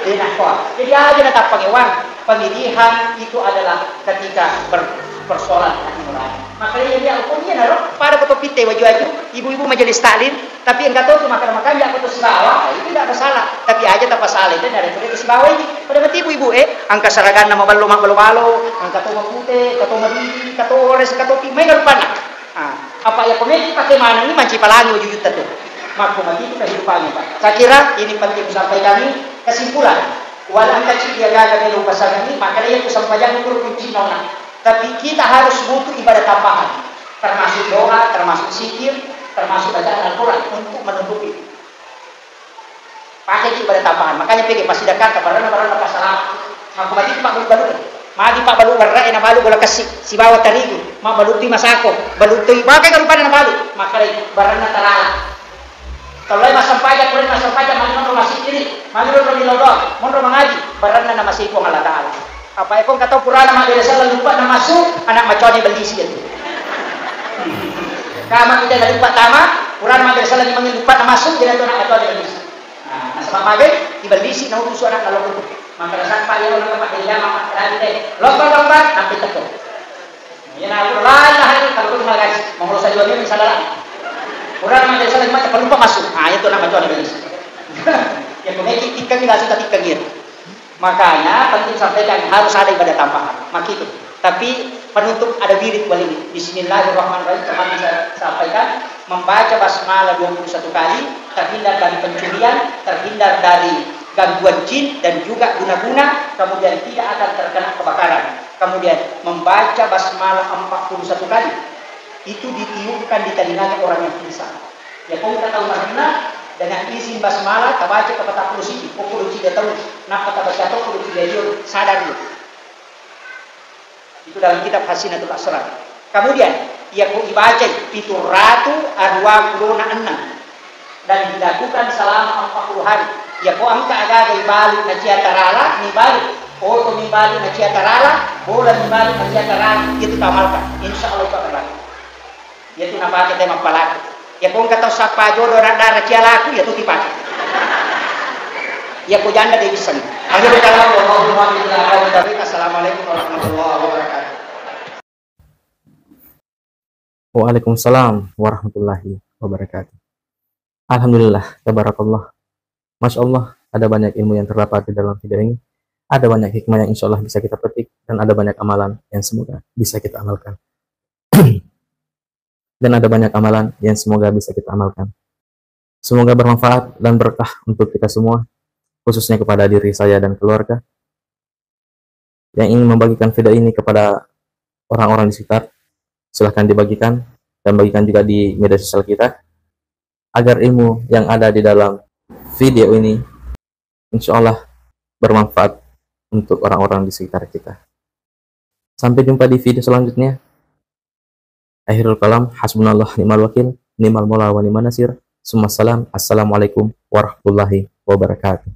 Dena ko. Jadi aja na tappangewang. Pemilihan itu adalah ketika ber-, persoalan hati nurani. Makanya dia hukumnya naro pada ko topitte waju-waju, ibu-ibu majelis taklim, Tapi engka to tu makkada makanja ko to sibawa, itu tidak masalah. Tapi aja tapasala itu dari itu sibawa ini. Pada mati ibu-ibu eh, engka saraganna maballo mabbalo-balo, engka to mapute, engka to madidi, engka to ores, engka to pi, maega rupanna. Ah, apa ya komedi pakai mana ini manci palangi wajujutta tu. Makko mati itu kehidupan ini, Pak. Saya kira ini penting disampaikan ini kesimpulan. Wala engka ci dia gaga melo pasangan ini, makanya itu sampajang ukur kunci nona. Tapi kita harus butuh ibadah tambahan, termasuk doa, termasuk zikir, termasuk bacaan Al-Quran untuk menutupi. Pakai itu ibadah tambahan. Makanya pege pasti dekat ke barana-barana pasal. Aku mati itu Pak Balu-Balu. Magi Pak Balu warna ena balu bola kasih. Sibawa tarigu. Mak Balu tu masako. Balu tu pakai kalau pada balu. Maka barana tarala. Kalau masam pajak, kalau masam pajak, magi monro masih kiri, magi monro di lodong, monro mengaji, barana nama si Puang Allah Ta'ala. Apa iko engka tau purana mabbere selleng luppa na massu, anak macoa ni bellisi itu. Kama kita na luppa tama, purana mabbere selleng ni mangi luppa na massu, jadi itu anak macoa ni bellisi. Nah, nasaba magai, ibellisi na urusu anak kalau itu. Maka rasa pak ya orang tempat dia mama tadi deh. Lompat-lompat, sampai teko. Ya na aku la ilaha illallah, kalau itu magai, mau saja ini misalnya. Purana mabbere selleng luppa, lupa massu. Ah, itu anak macoa ni bellisi. Ya, kau naik tikang ni langsung tikang dia. Makanya penting sampaikan harus ada ibadah tambahan. Makitu. Tapi penutup ada wirid wali ini. Bismillahirrahmanirrahim. Teman bisa sampaikan membaca basmalah dua puluh satu kali, terhindar dari pencurian, terhindar dari gangguan jin dan juga guna-guna, kemudian tidak akan terkena kebakaran. Kemudian membaca basmalah empat puluh satu kali. Itu ditiupkan di telinganya orang yang pingsan. Ya, pong kata Umar Nina, dengan izin basmalah, tabaca ke patappulo siji, pokok lucu dia tahu, napa tabaca toko lucu dia jur, sadar dia. Itu dalam kitab Hasinatul Asrar. Kemudian, iya ko ibacai pitu ratu arua pulona enneng dan dilakukan selama empat puluh hari. Iya ko engka agaga ibalu nacia tarala, nibalu oto nibalu nacia tarala, bola nibalu nacia tarala, itu tamalkan. Insya Allah itu akan berlaku. Iya tu napake te mappalaku. Iya ko engka tau sappa jodo na dara cia laku, iya tu tipake. Iya ko janda de bisseng. Akhirul kalam, wallahu a'lam bishawab. Assalamualaikum warahmatullahi wabarakatuh. Waalaikumsalam warahmatullahi wabarakatuh. Alhamdulillah, tabarakallah. Masya Allah, ada banyak ilmu yang terdapat di dalam video ini. Ada banyak hikmah yang insya Allah bisa kita petik dan ada banyak amalan yang semoga bisa kita amalkan. Dan ada banyak amalan yang semoga bisa kita amalkan. Semoga bermanfaat dan berkah untuk kita semua, khususnya kepada diri saya dan keluarga. Yang ingin membagikan video ini kepada orang-orang di sekitar, silahkan dibagikan dan bagikan juga di media sosial kita, agar ilmu yang ada di dalam video ini insya Allah bermanfaat untuk orang-orang di sekitar kita. Sampai jumpa di video selanjutnya. Akhirul kalam, hasbunallah ni'mal wakil, ni'mal maula wa ni'man nasir. Summa salam, assalamualaikum warahmatullahi wabarakatuh.